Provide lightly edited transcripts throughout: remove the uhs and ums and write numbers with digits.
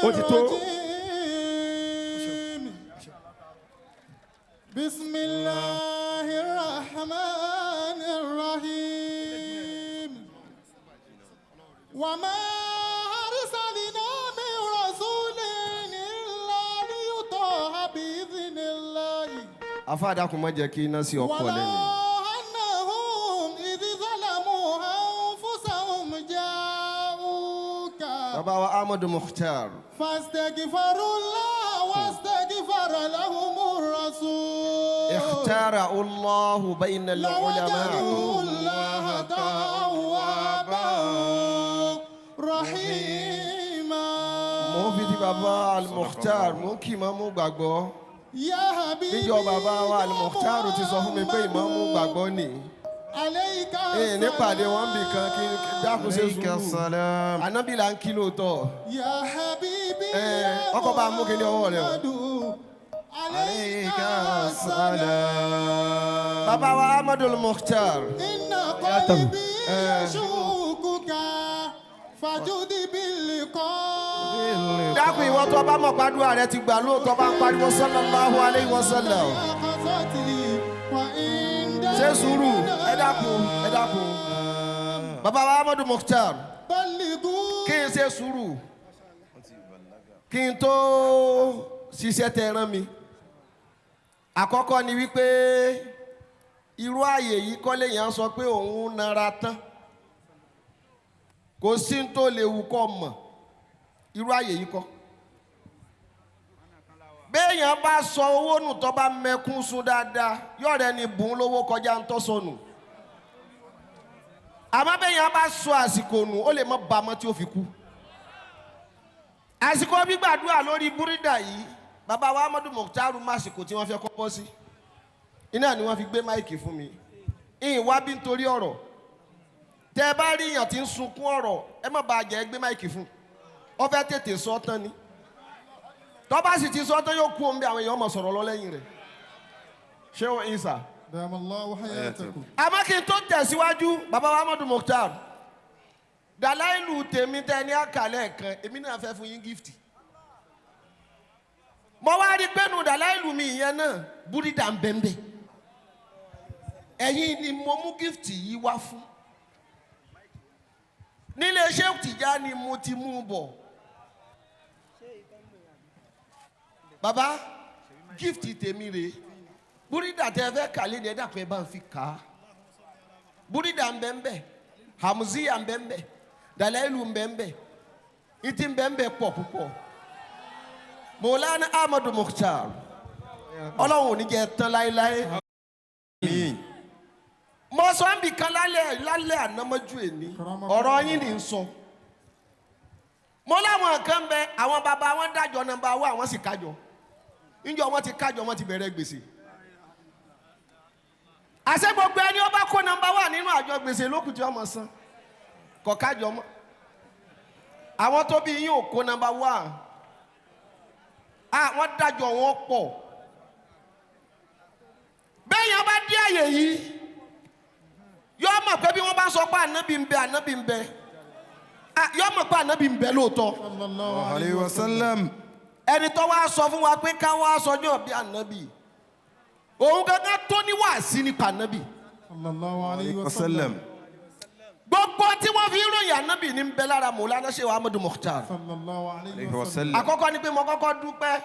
Ó ti tó. الرجيم. بسم الله الرحمن الرحيم. وما أرسلنا من رسول إلا ليطاع بإذن الله. Afa dákun, má jẹ́ kí iná sí ọkọ ولو lẹ́nu. أنهم إذ ظلموا أنفسهم جاءوك Bàbá wa Ahmadu Mukhtar. فاستغفروا الله واستغفر لهم الرسول اختاره الله بين العلماء. لوجدوا الله توابا رحيما. Mo fi ti bàbá Al-Mukhtar mú kí ìmáàmù gbàgbọ́. يا حبيبي Níjọ́ bàbá wa Al-Mukhtar ti sọ fún mi pé ìmáàmù gbàgbọ́ ni. عليك Ee, nípàdé wọn bì kan kí dákun ṣe عليك sùúrù. السلام. Ànábì là ń kí lóòótọ́. يا حبيبي Eh, ọkọ bá mú kíní ọwọ́ rẹ o. محمد عليك عليك السلام. السلام. Bàbá wa Ahmadu Al-Mukhtar. إن قلبي يشوقك فجد باللقاء. Dákun, ìwọ tó bá mọ̀ pàdúrà rẹ ti gbà lóòótọ́, bá ń pariwo sallallahu alayhi wa sallam. وعند Ṣe sùúrù, ẹ dákun, ẹ dákun. Bàbá wa Ahmadu Mukhtar. بلغوا Kí n ṣe sùúrù kí n tó ṣiṣẹ́ tẹ rán mi. Àkọ́kọ́ ni wípé irú ààyè yìí kọ́lé yẹn sọ pé òun nara tán, kò sí ní tó lè wù kọ́ mọ̀. Irú ààyè yìí kọ́, béèyàn bá sọ owó nù, tó bá mẹkún sún dáadáa, yọ̀rẹ́ ni bùn lówó kọjá ń tọ́ sọnù. Àmọ́ béèyàn bá sọ àsìkò nù, ó lè má ba mọ́ tí ó fi kú. Àsìkò gbígbàdúrà lórí búrídà yìí, bàbá wa Amadu Mukhtar, má àsìkò tí wọ́n fẹ́ kọ́ bọ́ sí iná ni wọ́n fi gbé mic fún mi. Ìyìn wá bí nítorí ọ̀rọ̀ tẹ́ ẹ bá rí èèyàn tí ń sunkún ọ̀rọ̀, ẹ má bàa jẹ́ gbé mic fún ọ, fẹ́ tètè sọ tán ni. Tọ́ bá sì ti sọ tán, yóò kú omi, àwọn èèyàn mọ̀ sọ̀rọ̀ lọ lẹ́yìn rẹ̀. Ṣé o ìsà? دام الله حياتكم. Àmọ́ kí n tó tẹ̀síwájú, bàbá wa Amadu Mukhtar, dàláìlù tèmi tẹ ní àkàlẹ̀ kan, èmi náà fẹ́ fún yín gift. Mo wá rí pé nu dàláìlù mi ìyẹn náà, búrídà ń bẹ́ńbẹ́. Ẹ̀yin ni mo mú gift yìí wá fún. Nílé Sheikh Tijani mo ti mú un bọ̀. Bàbá, gift tèmi rèé. Búrídà tẹ fẹ́ kàlẹ́ ni, ẹ dàpọ̀, ẹ bá ń fi kà á. Búrídà ń bẹ ń bẹ, hamziya ń bẹ ń bẹ, dalailu ń bẹ ń bẹ, ìtì ń bẹ ń bẹ pọ̀ púpọ̀. Mọ̀lánà Ahmadu Mukhtar, Ọlọ́run ò ní jẹ́ tán láéláé. Àmín. Mo sọ ń bì kan lálẹ́ lálẹ́ ànámọ́jú èní, ọ̀rọ̀ yín ni ń sọ. Mo láwọn kan bẹ, àwọn bàbá wọn dájọ́ nọ́mbà wá, àwọn sì kájọ. Níjọ́ wọn ti kájọ, wọn ti bẹ̀rẹ̀ gbèsè. Àṣẹ gbogbo ẹni ó bá kó nọ́mbà wà nínú àjọ, gbèsè lókùn tí wọ́n mọ̀ san kọ̀ kájọ mọ́. Àwọn tó bí yín ò kó nọ́mbà wà, àwọn dájọ́ wọn pọ̀. Bẹ́ẹ̀ yẹn bá dé àyè yìí, yóò mọ̀ pé bí wọ́n bá sọ pé ànábì ń bẹ, ànábì ń bẹ, ah, yóò mọ̀ pé ànábì ń bẹ lóòótọ́. صلى الله عليه وسلم. Ẹni tó wá sọ fún wa pé ká wá sọjọ́ bí ànábì, òun gángan tó ní wàásí nípa ànábì. صلى الله عليه وسلم. وسلم. Gbogbo tí wọ́n fi ń ròyìn ànábì ní ń bẹ lára Mọ̀lánà Ṣéhù Ahmadu Mukhtar. صلى الله عليه عليه وسلم. وسلم. Àkọ́kọ́ ni pé mo kọ́kọ́ dúpẹ́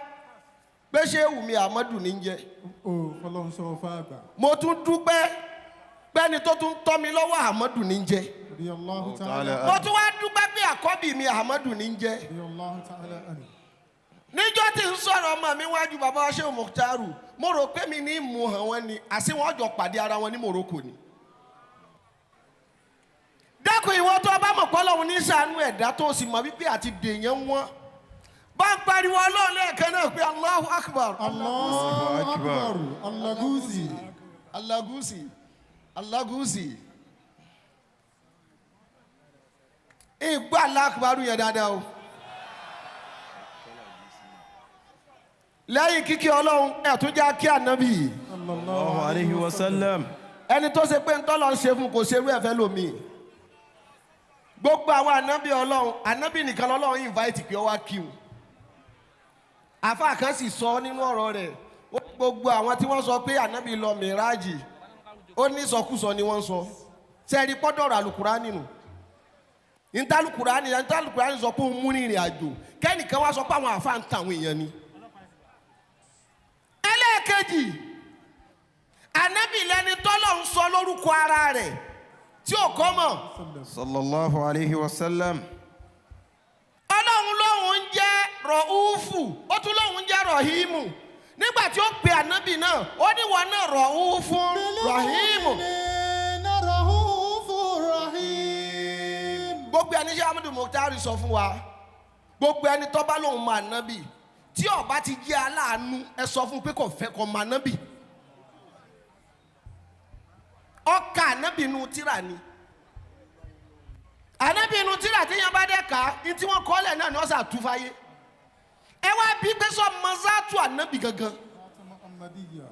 pé Ṣéhù mi Ahmadu ní ń jẹ́. Ó fọlọ́n sọ fáàgbà. Mo tún dúpẹ́ pẹ́ni tó tún tọ́ mi lọ́wọ́, Ahmadu ní ń jẹ́. رضي الله تعالى تعالى. Mo tún wá dúpẹ́ pé àkọ́bí mi, Ahmadu ní ń jẹ́. رضي الله تعالى عنه. Níjọ́ tí ń sọ̀rọ̀ ọmọ mi wájú bàbá wa Ṣéhù Mukhtaru, mo rò pé mi ní mú hàn wọ́n ni, àṣé wọ́n jọ pàdé ara wọn ní Morocco ni. Dákun, ìwọ tó bá mọ̀ pé Ọlọ́run ní ṣàánú ẹ̀dá, tó sì mọ̀ wípé àti dèèyàn wọn, bá ń pariwo Ọlọ́run lẹ́ẹ̀kan náà pé Allahu Akbar. الله أكبر. أكبر Allagusi. Alagusi, Alagusi, ìgbà Allahu Akbar yẹn dáadáa o. Lẹ́yìn kíkí Ọlọ́run, ẹ̀ tún já kí ànábì. الله عليه وسلم. Ẹni tó ṣe pé ń tọ́lọ̀ ń ṣe fún, kò ṣerú ẹ̀fẹ́ lómi. Gbogbo àwọn ànábì Ọlọ́run, ànábì nìkan lọ́lọ́run invite pé ó wá kí wọn. Àfa kan sì sọ nínú ọ̀rọ̀ rẹ̀, ó ní gbogbo àwọn tí wọ́n sọ pé ànábì lọ mìírájì, ó ní sọkúsọ ni wọ́n sọ. Sẹ́ẹ̀rí pọ́dọ̀rọ̀ àlùkùránì nù? Ntàlùkùránì sọ pé òun mú ní ìrìn àjò, kẹ́nìkan wá sọ pé àwọn àfa ń ta àwọn èèyàn ni. Ẹlẹ́ẹ̀kejì, ànábì lẹni tọ́lọ̀ ń sọ lórúkọ ara rẹ̀ tí ò kọ́ mọ̀. Sallallahu alayhi wa sallam. Ọlọ́run lóun ń jẹ́ Rọ̀húfù, ó tún lóun ń jẹ́ Rọ̀hímù. Nígbà tí ó pe ànábì náà, ó ní wọn náà Rọ̀húfù Rọ̀hímù. رؤوف رحيم. Gbogbo ẹni ṣé Amadu Mukhtar sọ fún wa, gbogbo ẹni tó bá lóun mọ ànábì, tí ó bá ti jẹ́ aláàánú, ẹ sọ fún un pé kò fẹ́ kó mọ ànábì. Ọkà ànábì inú tíra ni, ànábì inú tíra tí yẹn bá dẹ́ ká ní tí wọ́n kọ́ lẹ̀ náà ni wọ́n sà tú fáyé. Ẹ wá bí pé sọ mọ́sátù ànábì gangan. محمدية.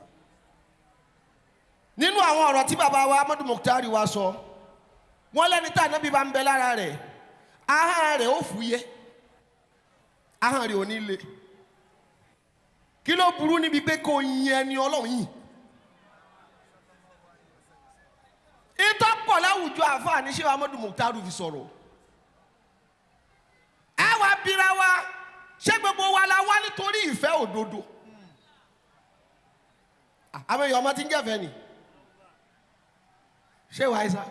Nínú àwọn ọ̀rọ̀ tí bàbá wa Amadu Mukhtar wa sọ, wọ́n lẹ́ni tá ànábì bá ń bẹ lára rẹ̀, ahọ́n rẹ̀ ó fúyẹ́, ahọ́n rẹ̀ ò ní le. Kí ló burú níbi pé kò yin ẹni Ọlọ́run yìí? Ìtọ́ pọ̀ láwùjọ àfáà ní ṣé Amadu Mukhtar fi sọ̀rọ̀. Ẹ wá bira wa, ṣé gbogbo wa la wá nítorí ìfẹ́ òdodo? Àwọn èèyàn ọmọ tí ń jẹ́fẹ́ ni ṣé wàá sá,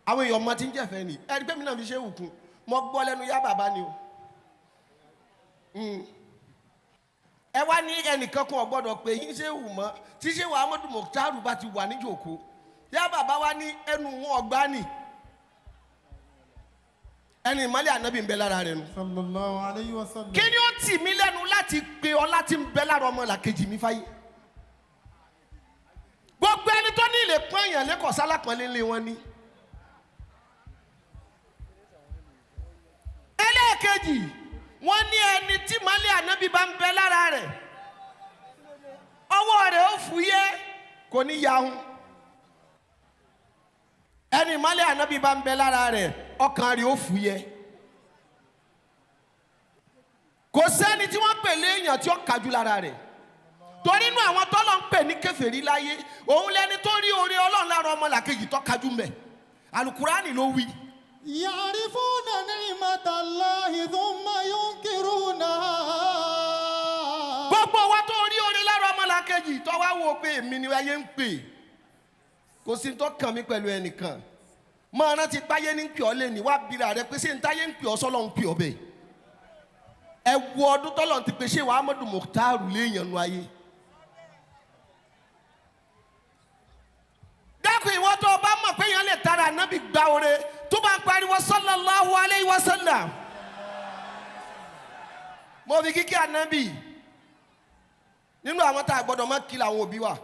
àwọn èèyàn ọmọ tí ń jẹ́fẹ́ ni. Ẹni pé mi náà fi ṣe wùkún, mo gbọ́ lẹ́nu yá bàbá ni o. Ẹ wá ní ẹnìkan kan ò gbọ́dọ̀ pé yín ṣe wù mọ́ tí ṣé wàá Amadu Mukhtar bá ti wà níjòkó. Yá bàbá wa ní ẹnu wọn ọgbá ni, ẹni ìmọ̀lẹ̀ ànábì ń bẹ lára rẹ̀ nu. Sallallahu alayhi wa sallam. Kí ni ó tì mí lẹ́nu láti pe ọlá tí ń bẹ lára ọmọ làkejì mi fáyé? Gbogbo ẹni tó ní ilé pọ́n èèyàn lẹ́kọ̀ọ́ sálápọ̀nlé ńlé wọn ni. Ẹlẹ́ẹ̀kejì, wọ́n ní ẹni tí mọ́lẹ̀ ànábì bá ń bẹ lára rẹ̀, ọwọ́ rẹ̀ ó fúyẹ́, kò ní yahun. Ẹni mọ́lẹ̀ ànábì bá ń bẹ lára rẹ̀, ọkàn rẹ̀ ó fúyẹ́. Kò sẹ́ni tí wọ́n pè léèyàn tí ó kájú lára rẹ̀, torí inú àwọn tọ́lọ̀ ń pè ní kèfèrí láyé, òun lẹni tó rí oore Ọlọ́run lára ọmọ làkejì tó kájú mbẹ̀. Alukurani ló wí. يعرفون نعمة الله ثم ينكرونها. Gbogbo wa tó rí oore lára ọmọ làkejì tó wá wò pé èmi ni ayé ń pè, kò sí tó kàn mí pẹ̀lú ẹnìkan. Máa rántí páyé ní pè ọ́ lé ní wá bira rẹ pé ṣé n táyé ń pè ọ́ sọ́lọ́ ń pè ọ́ bẹ́ẹ̀. Ẹ wo ọdún tọ́lọ̀ ti pè ṣé wàá Amadu Mukhtar léèyàn nu ayé. Dákun, ìwọ tó o bá mọ̀ pé èèyàn lè tara ànábì gba oore, tó bá ń pariwo sallallahu alayhi wa sallam. Mo fi kíkí ànábì nínú àwọn tá a gbọ́dọ̀ mọ́ kí làwọn òbí wa.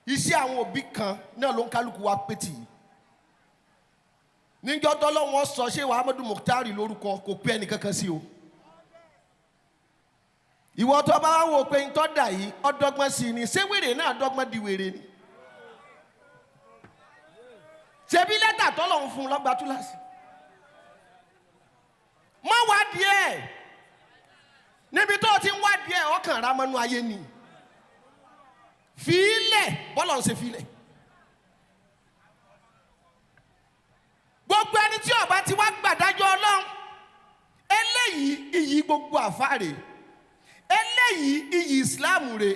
Iṣẹ́ àwọn òbí kan náà ló ń kálukú wa pé tì í. Níjọ́ tọ́lọ́wọ́n sọ ṣé wàá Amadu Mukhtar lórúkọ, kò pé ẹnìkankan sí o. Ìwọ tó bá wá wò pé ntọ́ dà yìí ọdọ́gbọ́n sí ni, ṣé wèrè náà dọ́gbọ́n di wèrè ni? Ṣebí lẹ́tà tọ́lọ̀ ń fún un lọ́gbà túláàsì. Má wádìí ẹ̀ níbi tó o ti ń wádìí ẹ̀, ọkàn rà mọ́nú ayé ni. Fílẹ̀ bọ́lọ̀ ń ṣe fílẹ̀. Gbogbo ẹni tí ó bá ti wá gbàdájọ́ Ọlọ́run, eléyìí iyì gbogbo àfáàrè, eléyìí iyì ìsìláàmù rè.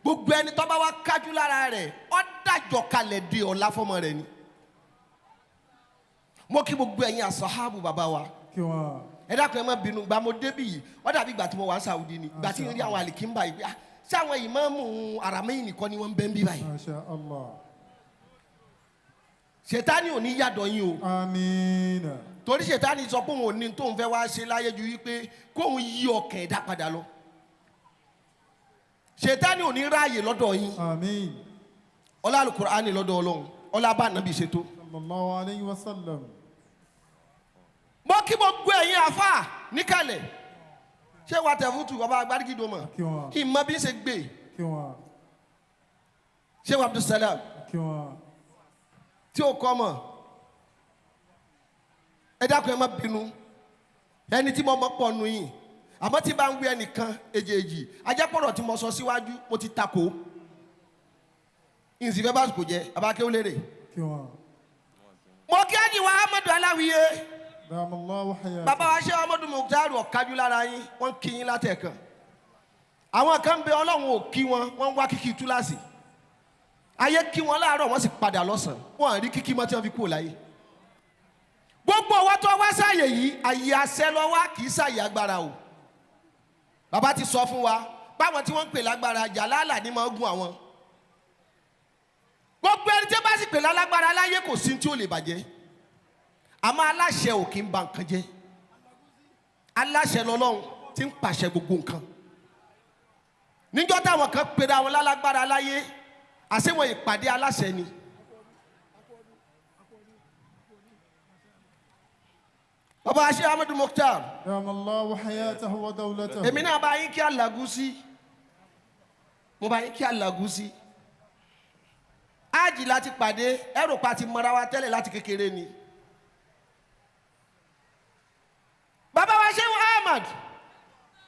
Gbogbo ẹni tó bá wá kájú lára rẹ̀, ó dájọ́ kalẹ̀ di ọ̀la fọmọ rẹ̀ ni. Mo kí gbogbo ẹ̀yin àsọ̀hábù bàbá wa. Kí wọ́n. Ẹ dákun, ẹ má bínú, gba mo débì yìí, ó dàbí ìgbà tí mo wà ní Saudi ni, ìgbà tí n rí àwọn àlìkínbà yìí, ah, ṣé àwọn ìmáàmù Àràmẹ́yìn nìkan ni wọ́n ń bẹ́ ń bí báyìí? Masha Allah. Ṣètánì ò ní yàdọ̀ yín o. Àmín. Torí ṣètánì sọ pé òun ò ní tóun fẹ́ wá ṣe láyé ju wípé kóun yí ọkàn ẹ̀dá padà lọ. Ṣètánì ò ní ráàyè lọ́dọ̀ yín. Àmín. Ọlá Al-Qur'ani lọ́dọ̀ Ọlọ́run, ọlá bá nàbì ṣètò. Sallallahu alayhi wa sallam. Mo kí gbogbo ẹ̀yin àfà níkàlẹ̀. Ṣé wàá tẹ̀ fútù ọba agbárígídò mọ̀? Kí wọ́n. Ìmọ̀ bí ń ṣe gbé. Kí wọ́n. Ṣé wàá Abdulsalam Kí wọ́n. tí ó kọ́ mọ̀? Ẹ dákun, ẹ má bínú. Ẹni tí mo mọ̀ pọ̀ nù yìí, àmọ́ tí bá ń wí ẹnìkan èjèèjì, ajẹ́pọ̀rọ̀ tí mo sọ síwájú mo ti takò. Ìsìnfẹ́ bá kò jẹ́ abákéwò lérè. Kí wọn. Mo kí ájì wa Amadu Aláwìyé. Dama Allahu hayatahu. Bàbá wa ṣe Amadu Mukhtar ọ̀kájú lára yín, wọ́n kí yín látẹ̀kàn. Àwọn kan bẹ Ọlọ́run ò kí wọn, wọ́n ń wá kíkí túláàsì. Ayé kí wọn láàárọ̀, wọ́n sì padà lọ́sàn-án. Wọ́n rí kíkí mọ́ tí wọ́n fi kúrò láyé. Gbogbo ọwọ́ tó wá sáàyè yìí, àyè àṣẹ lọ wá, kì í sáàyè agbára o. Bàbá ti sọ fún wa, báwọn tí wọ́n ń pè lágbára, jàlálà ni máa ń gún àwọn. Gbogbo ẹni tí ó bá sì pè lálágbára láyé kò sí tí ó lè bàjẹ́. Àmọ́ aláṣẹ ò kí ń ba nǹkan jẹ́. Aláṣẹ lọ́lọ́run tí ń pàṣẹ gbogbo nǹkan. Níjọ́ táwọn kan pera wọn lálágbára láyé, àṣé wọn ìpàdé aláṣẹ ni. Bàbá Ṣé Amadu Mukhtar. Dama Allahu hayatahu wa dawlatahu. Èmi náà bá yín kí Àlàgúsí. Mo bá yín kí Àlàgúsí. Ájì láti pàdé, ẹrù pa ti mọra wa tẹ́lẹ̀ láti kékeré ni. Bàbá wa Ṣé Ahmad,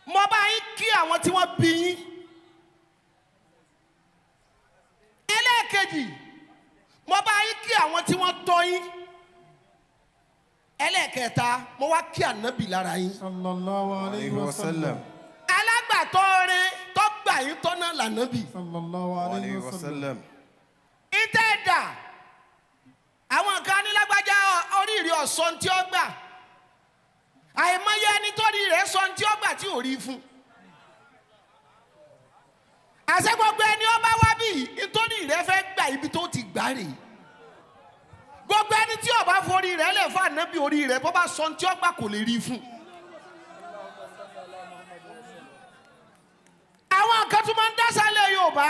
mo bá yín kí àwọn tí wọ́n bí yín. Ẹlẹ́ẹ̀kejì, mo bá yín kí àwọn tí wọ́n tọ́ yín. Ẹlẹ́ẹ̀kẹta, mo wá kí ànábì lára yín. Sallallahu alayhi wa sallam. Alágbàtọ́ rẹ tó gbà yín tọ́nà lànábì. Sallallahu alayhi wa sallam. Ìtẹ́ ẹ̀dà, àwọn kan ní lágbájá oríire ọ̀sán tí ó gbà. Àìmọye ẹni tó rí rẹ̀ sọ tí ó gbà tí ò rí fún. Àṣẹ gbogbo ẹni ó bá wá bí nítorí rẹ̀ fẹ́ gbà ibi tó ti gbà rèé. Gbogbo ẹni tí ó bá forí rẹ̀ lè fún ànábì orí rẹ̀ bó bá sọ tí ó gbà kò lè rí fún. Àwọn kan tún máa ń dásálẹ̀ Yorùbá.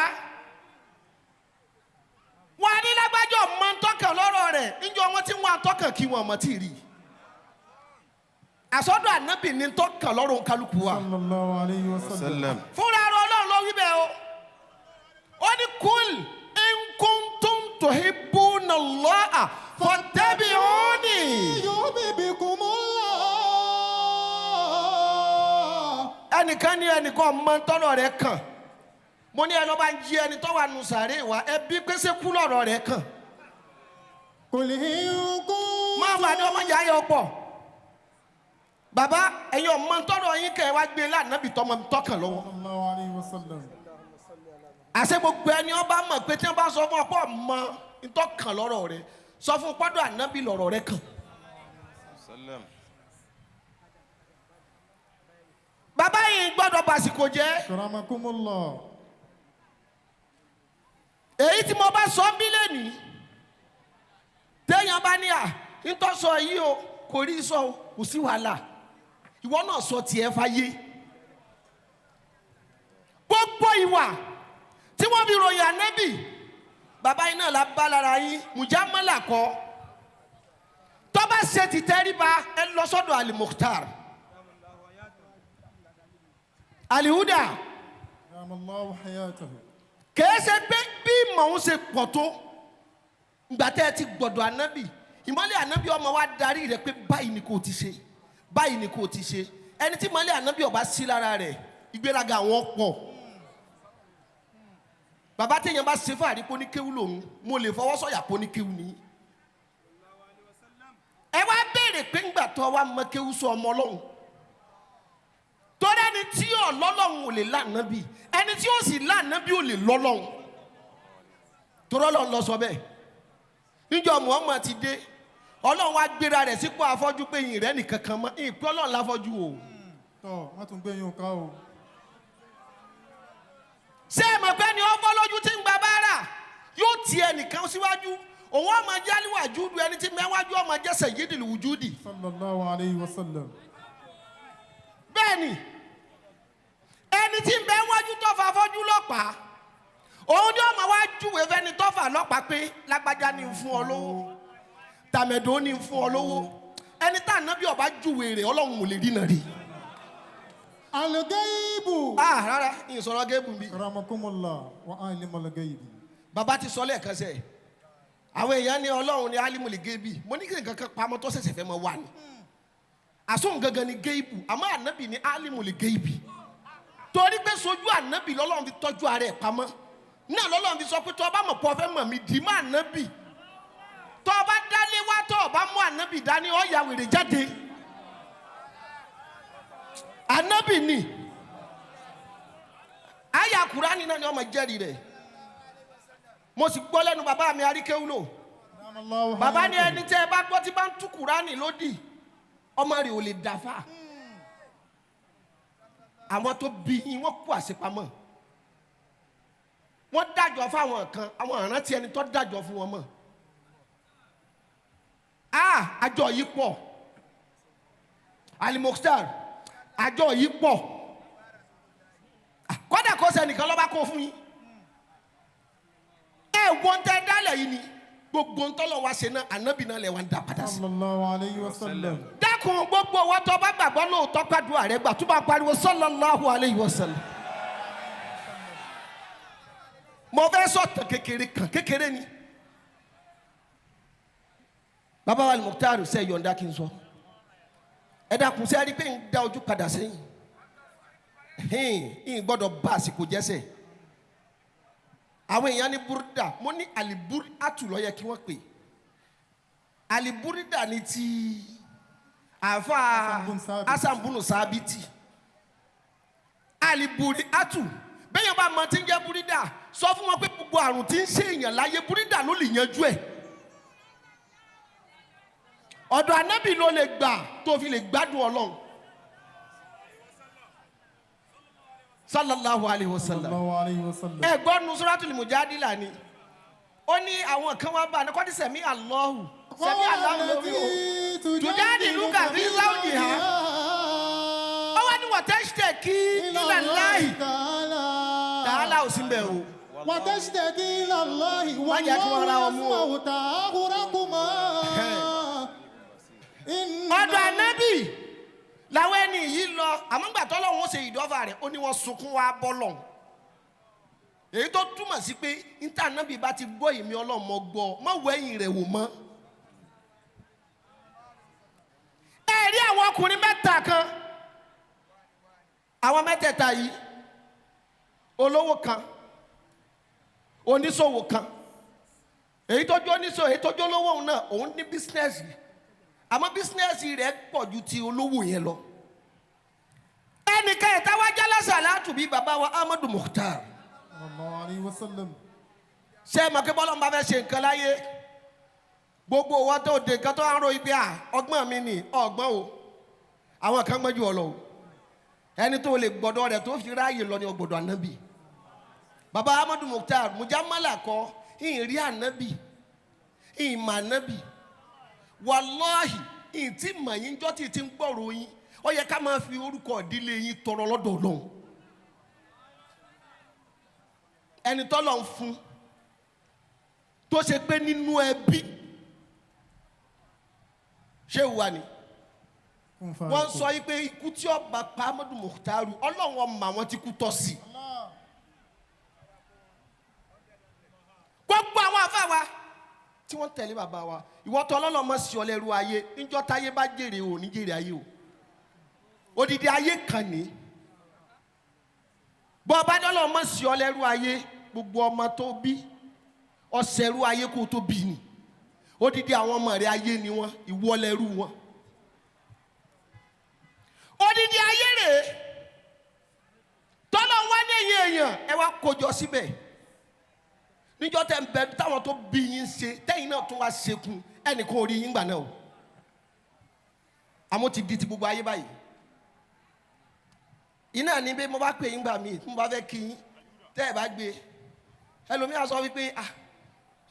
Wọ́n á ní lágbájá ọmọ ń tọkàn lọ́rọ̀ rẹ̀ níjọ́ wọn tí wọ́n á tọkàn kí wọn ọmọ tí ì rí. Àsọdọ̀ ànábì ní tọkàn lọ́rọ̀ kálukú wa. Sallallahu alayhi wa sallam. Fúnra rẹ̀ Ọlọ́run ló wí bẹ́ẹ̀ o. Ó ní kúl in kuntum tuhibbuna Allaha fattabi'uni. Yuhbibkumullah. Ẹnìkan ní ẹnìkan ọmọ tọ́lọ̀ rẹ̀ kàn. Mo ní ẹni ọba ń jí ẹni tó wà nù sàárè wa ẹbí pèsè kú lọ́rọ̀ rẹ̀ kàn. Qul in kuntum. Máa wà ní ọmọ ìyá yẹn ọ̀pọ̀. Bàbá ẹ̀yin ọmọ tọ́lọ̀ yín kẹ́ ẹ wá gbé lánàbì tọmọ tọkàn lọ́wọ́. Sallallahu alayhi wa sallam. Àṣẹ gbogbo ẹni ọba mọ̀ pé tí wọ́n bá sọ fún ọ̀pọ̀ mọ ntọ́kàn lọ́rọ̀ rẹ̀ sọ fún pọ́dọ̀ ànábì lọ́rọ̀ rẹ̀ kàn. Bàbá yìí gbọ́dọ̀ bàsìkò jẹ́. Akramakumullah. Èyí tí mo bá sọ ń bí lẹ́nìí, téèyàn bá ní à ntọ́sọ yìí o kò rí sọ o kò sí wàhálà, ìwọ náà sọ tiẹ̀ fáyé. Gbogbo ìwà tí wọ́n fi ròyìn ànábì, bàbá yìí náà la bá lára yín, mùjámọ́là kọ́. Tó bá ṣe ti tẹríba, ẹ lọ sọ́dọ̀ Al-Mukhtar. Alihuda. Dama Allahu hayatahu. Kìí ṣe pé bí ìmọ̀ ń ṣe pọ̀ tó ìgbà tẹ́ ẹ ti gbọ̀dọ̀ ànábì, ìmọ̀lẹ̀ ànábì ọmọ wa darí rẹ̀ pé báyìí ni kò ti ṣe, báyìí ni kò ti ṣe. Ẹni tí ìmọ̀lẹ̀ ànábì ọba sí lára rẹ̀, ìgbéraga àwọn pọ̀. Bàbá téèyàn bá ṣe fàárí pé oníkéwú lòun, mo lè fọwọ́ sọ̀yà pé oníkéwú ni. Ẹ wá béèrè pé ńgbà tó wá mọ kéwú sọ ọmọ Ọlọ́run. Torí ẹni tí ò lọ́lọ́run ò lè lànàbí, ẹni tí ó sì lànàbí ò lè lọ́lọ́run. Torí Ọlọ́run lọ sọ bẹ́ẹ̀. Níjọ́ Muhammad ti dé, Ọlọ́run wá gbéra rẹ̀ sípò afọ́jú pé ìyìn rẹ̀ nìkan kan mọ́, ìpè Ọlọ́run láfọ́jú o. Tọ́, má tún gbé yín ká o. Ṣé ẹ mọ̀ pé ni ó fọ́ lójú tí ń gba báárà yóò ti ẹnìkan síwájú, òun ọmọ jẹ́ àlùwàjúdu, ẹni tí mẹ́wájú ọmọ jẹ́ sayyidul wujudi. Sallallahu alayhi wa sallam. Bẹ́ẹ̀ni, ẹni tí ń bẹ wájú tó fa fọ́jú lọ́pàá, òun ni ọmọ wa júwe fẹ́ni tó fà lọ́pàá pé lágbájá ni ń fún ọ lówó, tàmẹ̀dó ni ń fún ọ lówó. Ẹni tá ànábì ọba júwe rẹ̀ Ọlọ́run ò lè rí náà rí. Al-ghaibu. Ah rárá, ìsọ̀rọ̀ gébù mi. Akramakumullah wa alimul ghaibi. Bàbá ti sọ lẹ́ẹ̀kan sẹ́ẹ̀. Àwọn èèyàn ní Ọlọ́run ní alimul ghaibi. Mo ní kí nǹkan kan pamọ́ tó ṣẹ̀ṣẹ̀ fẹ́ mọ wà ní. Àsóhun gangan ni géèbù, àmọ́ ànábì ni álímù lè géèbì, torí pé sojú ànábì lọ́lọ́run fi tọ́jú ara ẹ̀ pamọ́ náà. Lọ́lọ́run fi sọ pé tó o bá mọ̀ pọ̀ fẹ́ mọ̀ mí, dì í mọ́ ànábì. Tó o bá dálé wá, tó o bá mú ànábì dání, ó ya wèrè jáde. Ànábì ni àyà Kùránì náà ni ọmọ jẹ́rìí rẹ̀. Mo sì gbọ́ lẹ́nu bàbá mi Aríkéwúlò. Adamallahu Bàbá ní hayatahu. ẹni tẹ́ ẹ bá gbọ́ tí bá ń tú Kùránì lódì, ọmọ rẹ̀ ò lè dàfà. Àwọn tó bí yín, wọ́n kú àṣepamọ́, wọ́n dájọ́ fáwọn kan, àwọn àrántí ẹni tó dájọ́ fún wọn mọ̀. A àjọ yìí pọ̀, Alimokhtar, àjọ yìí pọ̀. Kódà kó sẹ́nìkan lọ́ba kó fún yín, ẹ wọ́n tẹ́ dálẹ̀ yìí ni gbogbo ntọ́lọ̀ wa ṣe náà, ànábì náà lẹ̀ wá ń dá padà sí. Sallallahu alayhi wa sallam. Dákun, gbogbo wa tó bá gbàgbọ́ lóòótọ́ gbàdúrà rẹ gbà, tó bá pariwo sallallahu alayhi wa sallam. Mo fẹ́ sọ̀tàn kékeré kan, kékeré ni. Bàbá wa Mukhtar ṣe yọ̀ǹda kí n sọ. Ẹ dákun, ṣe é rí i pé ń da ojú padà sẹ́yìn, ń gbọ́dọ̀ bá àsìkò jẹ́sẹ̀. Àwọn èèyàn ní búrúdà, mo ní àlìbúrú àtúlọ́ yẹ kí wọ́n pè àlìbúrúdà ní ti àfa Hasan bun Sabit. Hasan bunu Sabiti. Àlìbúrí àtù bẹ́ẹ̀ yẹn bá mọ tí ń jẹ́ búrúdà, sọ fún wọn pé gbogbo àrùn tí ń ṣe èèyàn láyé, búrúdà ló lè yanjú ẹ̀. Ọ̀dọ̀ ànábì ló lè gbà tó fi lè gbádùn Ọlọ́run, sallallahu alayhi wa sallam. Sallallahu alayhi wa sallam. Ẹ̀gbọ́n nusratul mujadila ni ó ní àwọn kan wá bá a ní kọ́ni sẹ̀mí Allahu, sẹ̀mí Allahu lórí o tujadiluka fi zawjiha. Ó wá ní wọ́n tẹ́sítẹ̀ kí ilẹ̀ láì tààlà ò sí mbẹ̀ o. وتشتكي إلى الله Má jẹ́ kí wọ́n ra والله ọmú o. يسمع تحاوركما إن Ọ̀dọ̀ ànábì làwọn ẹni yìí lọ, àmọ́ ńgbà tọ́lọ́hún ó ṣe ìdọ́fà rẹ̀, ó ní wọ́n sunkún wá bọ́ lọ́hùn, èyí tó túmọ̀ sí pé níta ànábì bá ti gbọ́, ìmí Ọlọ́run mọ́ gbọ́, mọ́ wẹ́yìn rẹ̀ wò mọ́. Ẹ rí àwọn ọkùnrin mẹ́ta kan, àwọn mẹ́tẹ̀ẹ̀ta yìí, olówó kan, oníṣòwò kan, èyí tó jó oníṣòwò, èyí tó jó olówó, òun náà òun ní business, àmọ́ business rẹ̀ pọ̀ ju ti olówó yẹn lọ. Ẹnìkan ẹ̀ta wá jálásà látùbí bàbá wa Ahmadu Mukhtar. Sallallahu alayhi wa sallam. Ṣé ẹ mọ̀ pé bọ́lá ń bá fẹ́ ṣe nǹkan láyé, gbogbo wa tó de nǹkan tó ń ro ibi à ọgbọ́n mi nì ọgbọ́n o, àwọn kan gbọ́n ju ọ lọ o. Ẹni tó lè gbọ́dọ̀ rẹ̀ tó fi ráàyè lọ ní ọgbọ́dọ̀ ànábì. Bàbá Ahmadu Mukhtar mujamala kọ ìhìn rí ànábì, ìhìn mà ànábì, wàláhì ìhìn tí mà yín jọ́ tí ti ń gbọ́rọ̀ yín. Ó yẹ ká máa fi orúkọ ìdílé yín tọrọ lọ́dọ̀ Ọlọ́run. Ẹni tọ́lọ̀ ń fún tó ṣe pé nínú ẹbí ṣé wà ní Kún fa wọ́n kún. sọ yìí pé ikú tí ọba pa Ahmadu Mukhtaru, Ọlọ́run ọmọ àwọn tí kú tọ́ sí. Gbogbo àwọn àfa wa tí wọ́n tẹ̀lé bàbá wa, ìwọ tó ọlọ́lọ́ mọ̀ sí ọlẹ́rú ayé, níjọ́ táyé bá jèrè ò ní jèrè ayé o, odidi ayé kan ní bọ́ ọba dọ́lọ́ mọ̀ sí ọlẹ́rú ayé, gbogbo ọmọ tó bí ọ̀sẹ̀rú ayé kó tó bí ni, odidi àwọn ọmọ rẹ ayé ni wọn, ìwọ lẹ́rú wọn, odidi ayé rèé tọ́lọ́ wá ní ẹ̀yìn èèyàn ẹ wá kójọ síbẹ̀ níjọ́ tẹ́ ń bẹ táwọn tó bí yín ṣe, tẹ́yìn náà tún wá ṣekun, ẹnìkan ò rí yín gbà náà o, àmọ́ ti di ti gbogbo ayé báyìí. Iná ní bí mo bá pè yín gbà mí, tí mo bá fẹ́ kí yín, tẹ́ ẹ bá gbé, ẹlòmíà sọ wípé ah,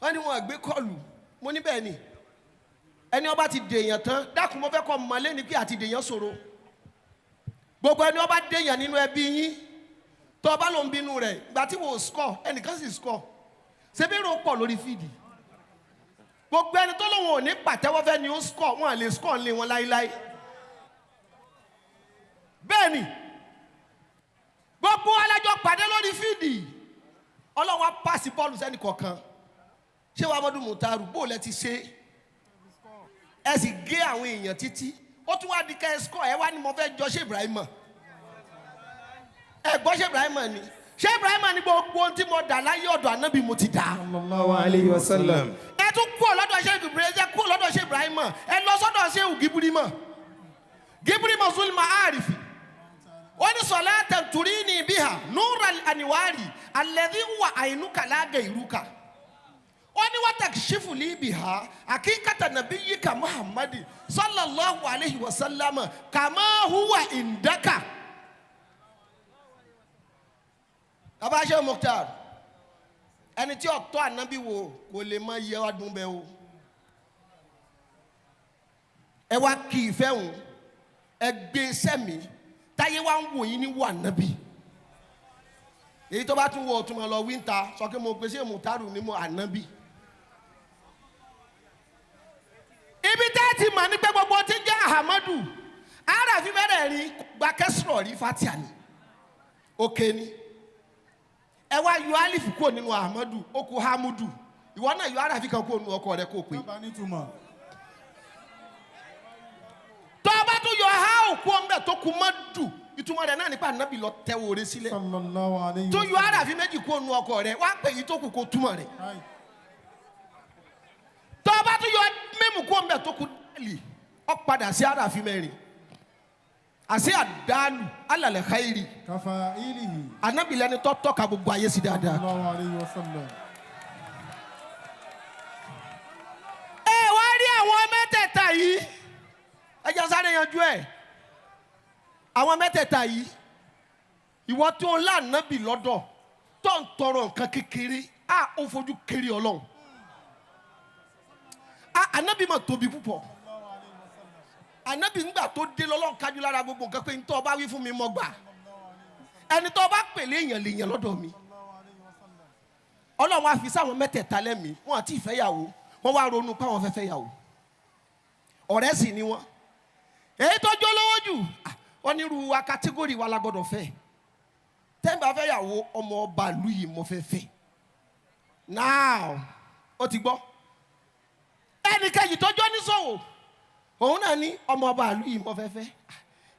wọ́n ní wọn gbé kọ́ọ̀lù. Mo ní bẹ́ẹ̀ ni, ẹni ọba ti dèèyàn tán, dákun, mo fẹ́ kọ́ mọ̀lẹ́ ni pé àti dèèyàn ṣòro. Gbogbo ẹni ọba dèèyàn nínú ẹbí yín, tó ọba ló ń bínú rẹ̀ ìgbà tí wò ó score, ẹnìkan sì score, ṣebí èrò pọ̀ lórí field. Gbogbo ẹni tó lóun ò ní pàtẹ́wọ́ fẹ́ ni ó score, wọn à lè score ńlé wọn láíláí. Bẹ́ẹ̀ ni gbogbo alájọ pàdé lórí field, Ọlọ́run á pàṣẹ bọ́ọ̀lù sẹ́ni kọ̀ọ̀kan. Ṣé wàá mọ́dún mùtárù bó lẹ ti ṣe, ẹ sì gé àwọn èèyàn títí. Ó tún wá di ká ẹ score, ẹ wá ní mo fẹ́ jọ ṣé Ibrahim. Ẹ gbọ́ ṣé Ibrahim ni, ṣé Ibrahim ni gbogbo ohun tí mo dà láyé ọ̀dọ̀ ànábì mo ti dà. Sallallahu alayhi wa sallam. Ẹ tún kúrò lọ́dọ̀ ṣé Ibrahim, ẹ kúrò lọ́dọ̀ ṣé Ibrahim, ẹ lọ sọ́dọ̀ ṣé Gíbúrímọ̀. Gíbúrímọ̀ Zulma Arifi. Ó ní salatan turini biha nural aniwari alladhi huwa ainuka la gairuka. Ó ní watakshifu li biha hakikata nabiyyika Muhammadi sallallahu alayhi wa sallam kama huwa indaka. Bàbá Sheikh Mukhtar, ẹni tí ọ̀tọ́ ànábì wò kò lè mọ iye ọdún bẹ́ẹ̀ o. Ẹ wá kí ìfẹ́ òun, ẹ gbé sẹ́mi, táyé wá ń wò yín ní wò ànábì. Èyí tó bá tún wọ ọ̀tún mọ̀ lọ wíńta sọ pé mo gbé Sheikh Mukhtar ní mo ànábì. Ibi tẹ́ ẹ ti mọ̀ ní pé gbogbo tí ń jẹ́ Ahamadu, aráàfin bẹ̀rẹ̀ rí gba kẹsìrọ̀ rí fatia ni, òkè ni. Ẹ wá yọ alifu kúrò nínú Ahamadu, ó kú Hamudu. Ìwọ náà yọ aráàfin kan kúrò nínú ọkọ rẹ kó pé. Bàbá nítumọ̀. Tó o bá tún yọ ha òkú ọmọ tó kú mọ́ dù, ìtumọ̀ rẹ̀ náà nípa ànábì lọ tẹ́wọ́ rẹ sílẹ̀. Sallallahu alayhi Tó wa yọ aráàfin méjì kúrò nínú ọkọ rẹ, wá pè yí tó kù kó túmọ̀ rẹ̀. sallam. Tó o bá tún yọ mímu kúrò ńbẹ̀ tó kú dálì, ó padà sí aráàfin mẹ́rin. Àṣé àdálù alàlẹ̀ káyìrì. Kafa'ilihi. Ànábì lẹni tó tọ́ka gbogbo ayé sí dáadáa. Sallallahu alayhi wa sallam. Ẹ wá rí àwọn mẹ́tẹ̀ẹ̀ta yìí, ẹ jẹ́ sáré yanjú ẹ̀. Àwọn mẹ́tẹ̀ẹ̀ta yìí, ìwọ tó ń lànàbì lọ́dọ̀ tó ń tọrọ nǹkan kékeré, á ó fojú kéré Ọlọ́run. Á ànábì mà tóbi púpọ̀. Ànábì ńgbà tó dé lọ́lọ́run kájú lára gbogbo nǹkan pé ntọ́ ọba wí fún mi mọ́ gbà. Ẹni tó bá pèlè èèyàn lè yàn lọ́dọ̀ mi. Ọlọ́run á fi sáwọn mẹ́tẹ̀ẹ̀ta lẹ́mìí, wọn àti ìfẹ́yàwó, wọ́n wá ronú páwọn fẹ́ fẹ́yàwó. Ọ̀rẹ́ sì ni wọ́n. Èyí tó jó lówó jù, wọ́n ní irú wa kátígórì wa la gbọ́dọ̀ fẹ́. Tẹ́ǹbà fẹ́yàwó ọmọ ọba ìlú yìí mo fẹ́ fẹ́. Now, ó ti gbọ́. Ẹnì kejì tó jó níṣòwò, òun náà ní ọmọ ọba ìlú yìí mo fẹ́ fẹ́.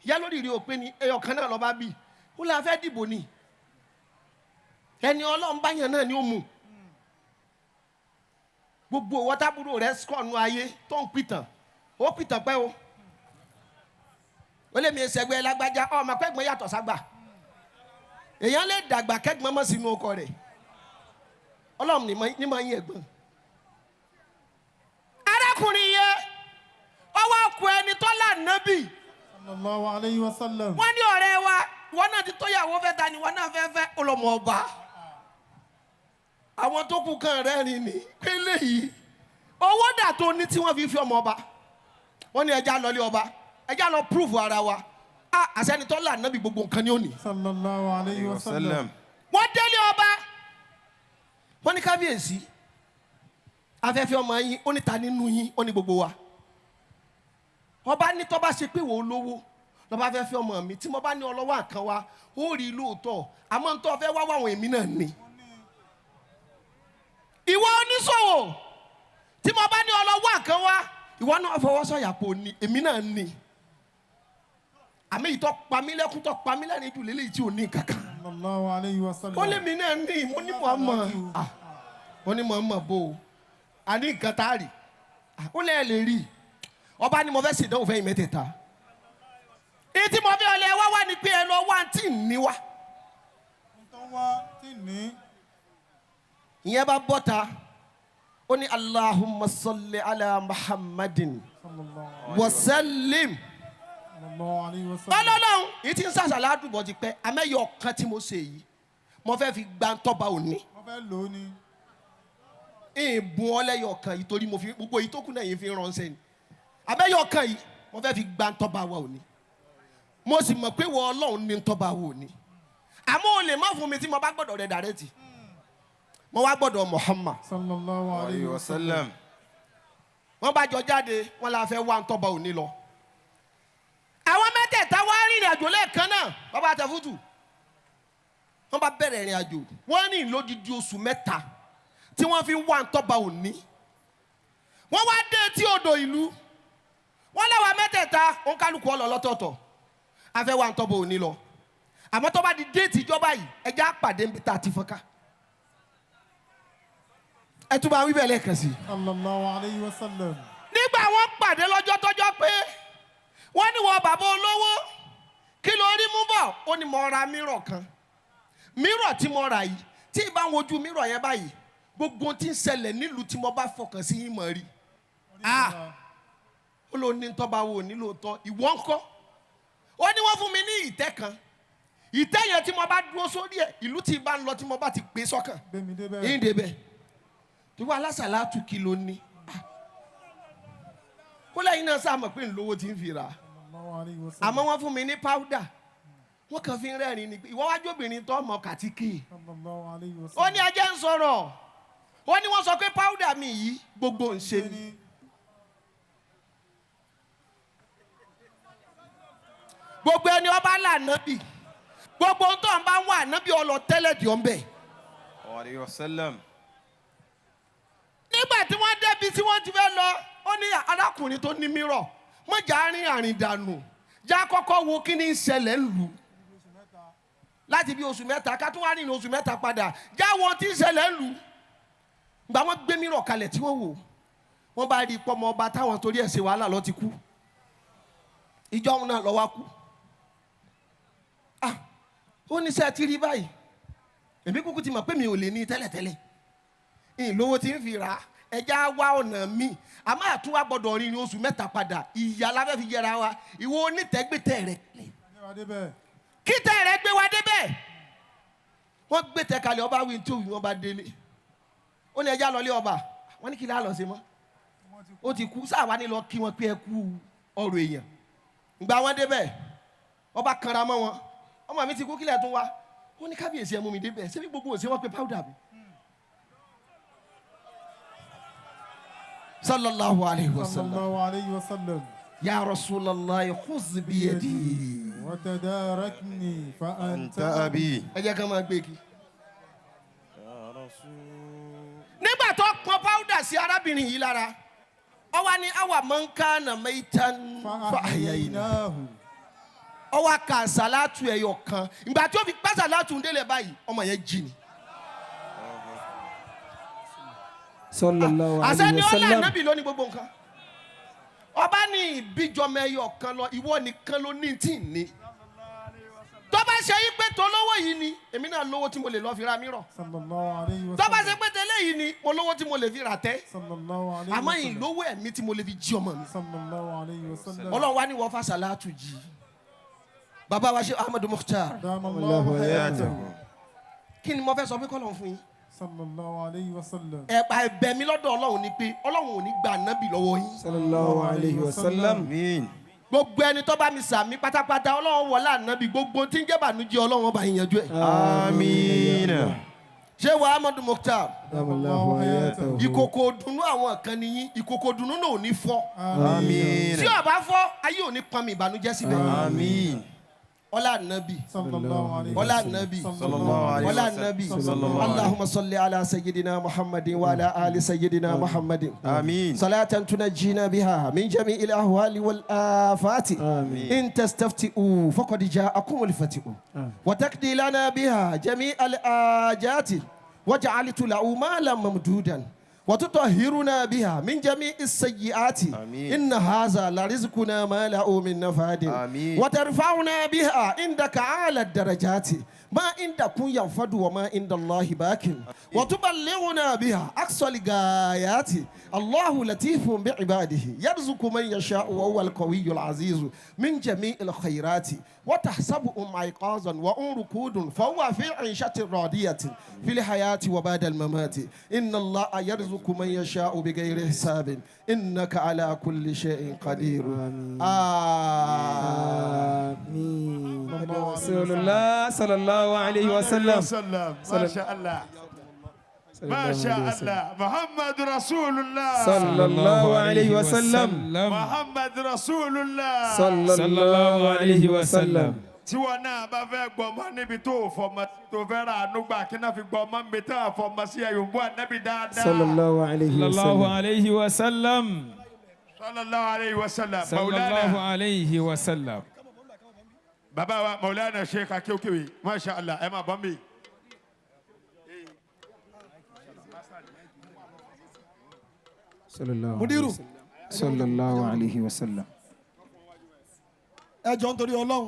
Ìyá lórí rí òpin ni ẹyọ kan náà lọ́ba bí. Ó la fẹ́ dìbò ni. Ẹni Ọlọ́run bá yàn náà ni ó mú. Gbogbo owó tábúrò rẹ sọnù ayé tó ń pìtàn, ó pìtàn pẹ́ o. Ó lè mi ṣẹgbẹ́ lágbájá, ọmọ akẹ́gbọ́n yàtọ̀ ságbà. Èèyàn lè dàgbà kẹ́gbọ́n mọ́ sínú ọkọ rẹ̀. Ọlọ́run ní máa ń yẹ ẹ̀gbọ́n. Arákùnrin yẹn, ọwọ́ ọkọ ẹni tó lànàbì. Sallallahu alayhi wa sallam. Wọ́n ní ọ̀rẹ́ wa, ìwọ náà ti tóyàwó fẹ́ ta ni ìwọ náà fẹ́ fẹ́ ọlọ́mọ ọba. Àwọn tó kù kan rẹ́rìn ní pélé yìí. Owó dà tó ní tí wọ́n fi fi ọmọ ọba. Wọ́n ní ẹja lọlé ọba, ẹja lọ púrúfù ara wa. A àṣẹnitọ́ là nábì gbogbo nǹkan ní òní. Sallallahu alayhi wa sallam. Wọ́n délé ọba. Wọ́n ní kábíyèsí. Afẹ́fẹ́ ọmọ yín, ó ní ta nínú yín, ó ní gbogbo wa. Ọba ní tó bá ṣe pé wò ó lówó lọ́ba fẹ́ fẹ́ ọmọ mi, tí mo bá ní ọlọ́wọ́ àkàn wa, ó rí i lóòótọ́, àmọ́ nítorí ọfẹ́ wá wàwọn èmi náà ni. Ìwọ oníṣòwò tí mo bá ní ọlọ́wọ́ àkàn wa, ìwọ náà fọwọ́ sọ̀yà pò ní èmi náà ni. Àmì ìtọ́ pamílẹ́kún tó pamílẹ́rìn jù lélẹ́yìí tí ò ní kankan. Sallallahu alayhi wa sallam. Ó lé mi náà ní, mo ní Muhammad. Ó ní Muhammad bò ó. A ní nǹkan tá a rí. Ó lẹ́ẹ̀ lè rí. Ọba ni mo fẹ́ ṣèdánwò fẹ́yìn mẹ́tẹ̀ẹ̀ta. Èyí tí mo fẹ́ ọlẹ́ wá wá ni pé ẹ lọ wá tí ń ní wá. Tó wá tí ní. Ìyẹn bá bọ́ta. Ó ní Allahumma salli ala Muhammadin wa sallim. Sallallahu alayhi wa sallam. Ọlọ́lọ́run, èyí tí ń sàṣàlá àdùbọ̀ ti pẹ́, àmẹ́yọ ọ̀kan tí mo ṣe yìí, mo fẹ́ fi gba ntọ́ba òní. Mo fẹ́ lò ó ni. Ìbùn ọlẹ́yọ̀ kan yìí torí mo fi gbogbo èyí tó kù náà yìí fi ránṣẹ́ ni. Àmẹ́yọ kan yìí, mo fẹ́ fi gba ntọ́ba wa òní. Mo sì mọ̀ pé wọ Ọlọ́run ní ntọ́ba wa òní. Àmọ́ o lè má fún mi tí mo bá gbọ́dọ̀ rẹ̀ dàrẹ́tì. Mo wá gbọ́dọ̀ Muhammad. Sallallahu alayhi wa sallam. Wọ́n bá jọ jáde, wọ́n la fẹ́ wá ntọ́ba òní lọ. Àwọn mẹ́tẹ̀ẹ̀ta wá rìnrìn àjò lẹ́ẹ̀kan náà, bàbá àtẹ̀fútù. Wọ́n bá bẹ̀rẹ̀ ìrìn àjò, wọ́n rìn lódidi oṣù mẹ́ta tí wọ́n fi wá ntọ́ba òní. Wọ́n wá dé etí odò ìlú. Wọ́n láwa mẹ́tẹ̀ẹ̀ta, òǹkálùkù ọlọ lọ́tọ̀ọ̀tọ̀ afẹ́ wa ń tọ́ bò ní lọ àmọ́ tó bá di déètì ìjọba yìí ẹjẹ́ àpàdé níbi tá a ti fọ́nká ẹ tún bá wí bẹ́ẹ̀ lẹ́ẹ̀kan sí i. Sallallahu alayhi wa sallam. Nígbà wọ́n pàdé lọ́jọ́ tọ́jọ́ pé wọ́n ní wọ́n bàbá olówó kí ló rí mú bọ̀, ó ní mo ra mírọ̀ kan, mírọ̀ tí mo rà yìí tí ì bá ń wojú mírọ̀ yẹn báyìí gbogbo ohun tí ń ṣẹlẹ̀ nílùú tí mo bá fọkàn sí yín mọ̀ rí. Ah, ó ló ní tọ́ba wo nílò tọ́ ìwọ ńkọ́? Ó ní wọ́n fún mi ní ìtẹ́ kan, ìtẹ́ yẹn tí mo bá dúró sórí ẹ̀ ìlú tí ì bá ń lọ tí mo bá ti pè sọ́kàn Gbẹ̀mí débẹ̀. yín débẹ̀ tí wọ́n alásàlátù kí ló ní. Kó lẹ́yìn náà sáà mọ̀ pé ńlówó ti ń fi rà á, Sallallahu alayhi wa sallam. àmọ́ wọ́n fún mi ní páúdà wọ́n kàn fi ń rẹ́rìn ni pé ìwọ wájú obìnrin tó mọ kàtíkì. Sallallahu alayhi wa Ó sallam. ní ajẹ́ ń sọ̀rọ̀, ó ní wọ́n sọ pé páúdà mi yìí gbogbo ń ṣe ni. Gbogbo ẹni ọba là nábì, gbogbo ohun tó ń bá wà nábì ọlọ tẹ́lẹ̀ dì ọ́ ń bẹ̀. Alayhi wa sallam. Nígbà tí wọ́n débi tí wọ́n ti fẹ́ lọ, ó ní arákùnrin tó ní mírọ̀ mọ̀jà rìn àrìn dànù, já kọ́kọ́ wo kí ni ń ṣẹlẹ̀ ń lù láti bí oṣù 3 ká tún wá rìn oṣù 3 padà, já wo tí ń ṣẹlẹ̀ ń lù. Gbà wọ́n gbé mírọ̀ kalẹ̀ tí wọ́n wò, wọ́n bá rí pọ́mọ ọba táwọn torí ẹ̀ ṣe wàhálà lọ ti kú, ìjọ òun náà lọ wá kú. Ah, ó ní sẹ́ẹ̀ ti rí báyìí, èmi kúkú ti mọ̀ pé mi ò lè ní tẹ́lẹ̀tẹ́lẹ̀, ìlówó tí ń fi rà á, ẹja wá ọ̀nà míì, àmọ́ àtúwà gbọ́dọ̀ rìnrìn oṣù 3 padà, ìyá la fẹ́ fi yẹra wa, ìwọ onítẹ̀gbẹ̀tẹ̀ rẹ̀ Gbé wa débẹ̀. kí tẹ̀ rẹ̀ gbé wa débẹ̀. Wọ́n gbé tẹ̀ kalẹ̀, ọba wí tí òwì wọn bá délé, ó ní ẹja lọlé ọba, wọ́n ní kí láà lọ sí mọ́, ó ti kú sáà wá ní lọ kí wọn pé ẹ kú ọ̀rọ̀ èèyàn. Ìgbà wọn débẹ̀ ọba kanra mọ́ wọn, ọmọ mi ti kú kílẹ̀ tún wá, ó ní kábíyèsí ẹ mú mi débẹ̀, ṣé bí gbogbo òsè wọn pe powder mi. Sallallahu alayhi wa sallam. Sallallahu alayhi wa sallam. Ya Rasulallah khuz biyadi. Wa tadarakni fa Anta anta abi. Ẹ jẹ́ ká máa gbé kí. Nígbà tó pọn powder sí arábìnrin yìí lára, ó wá ní àwa man kana maitan fa ahyaynahu. fa ahyaynahu. Ó wá ka sàlátù ẹyọ kan, ìgbà tí ó fi pa sàlátù ń délẹ̀ báyìí ọmọ yẹn jí ni. Sallallahu Àṣẹ alayhi ni wa ó là sallam. nábì lónìí gbogbo nǹkan. Ọba ní ìbíjọmọ ẹyọ kan lọ, ìwọ nìkan ló ní tí ì ní. Tó bá ṣe yí pé tolówó yìí ni, èmi náà lówó tí mo lè lọ fi ra mírọ̀. Sallallahu alayhi wa Tó bá ṣe sallam. pé tẹ́lẹ̀ yìí ni, mo lówó tí mo lè fi rà tẹ́. Sallallahu alayhi wa Àmọ́ sallam. ìlówó ẹ̀mí tí mo lè fi jí ọmọ mi. Sallallahu alayhi wa sallam. Ọlọ́run wá ní wọ́n fa sàlátù jí. Bàbá wa ṣe Ahmadu Mukhtar. Damallahu hayatahu. Kí ni mo fẹ́ sọ pé kọ́lọ̀ fún yín? Sallallahu alayhi wa sallam. Ẹ̀pà ẹ̀bẹ̀ mi lọ́dọ̀ Ọlọ́run ni pé Ọlọ́run ò ní gba ànábì lọ́wọ́ yín. Sallallahu alayhi wa sallam. Àmín. Gbogbo ẹni tó bá mi sàmí pátápátá Ọlọ́run wọlé ànábì, gbogbo tí ń jẹ́ bànújẹ́ Ọlọ́run ọba ìyànjú ẹ̀. Àmín. Ṣé wa Ahmadu Mukhtar? Damallahu hayatahu. Ìkòkò dùnú àwọn kan nìyí, ìkòkò dùnú náà ò ní fọ́. Àmín. Tí ó bá fọ́, ayé ò ní pọn mi ìbànújẹ́ síbẹ̀. Àmín. Ọlá ànábì. Sallallahu alayhi wa Ọlá sallam. ànábì. Sallallahu alayhi wa Ọlá sallam. ànábì. Sallallahu alayhi. Allahumma salli ala sayyidina Muhammadin wa ala ali sayyidina Muhammadin. Àmín. صلاة تنجينا بها من جميع الأهوال والآفات. آمين. إن تستفتئوا فقد جاءكم الفتئ. وتقضي لنا بها جميع الآجات وجعلت له مالا ممدودا وتطهرنا بها من جميع السيئات. آمين. إن هذا لرزقنا ما له من نفاد. آمين. وترفعنا بها عندك أعلى الدرجات ما عندكم ينفد وما عند الله باك. وتبلغنا بها أقصى الغايات. الله لطيف بعباده يرزق من يشاء وهو القوي العزيز من جميع الخيرات. وتحسبهم أيقاظا وهم ركود فهو في عيشة راضية في الحياة وبعد الممات. إن الله يرزق من يشاء بغير حساب إنك على كل شيء قدير. آمين. رسول الله صلى الله عليه وسلم. ما شاء الله ما شاء الله محمد رسول الله صلى الله عليه وسلم. محمد رسول الله صلى الله عليه وسلم. Tí wọn náà bá fẹ́ gbọmọ níbi tó fọmọ tó fẹ́ ra àánú gbà kí náà fi gbọmọ níbi tó fọmọ sí ẹ̀yìnbó ànábì dáadáa. صلى الله عليه Sallallahu وسلم. alayhi wa sallam. Sallallahu alayhi wa sallam. Sallallahu Maulana. alayhi wa sallam. Bàbá wa Maulana Sheikh Akéwkéwì. Masha Allah. Ẹ máa bọ́ mi. Mudiru. Sallallahu alayhi wa sallam. Ẹ jọ̀ọ́ nítorí Ọlọ́run.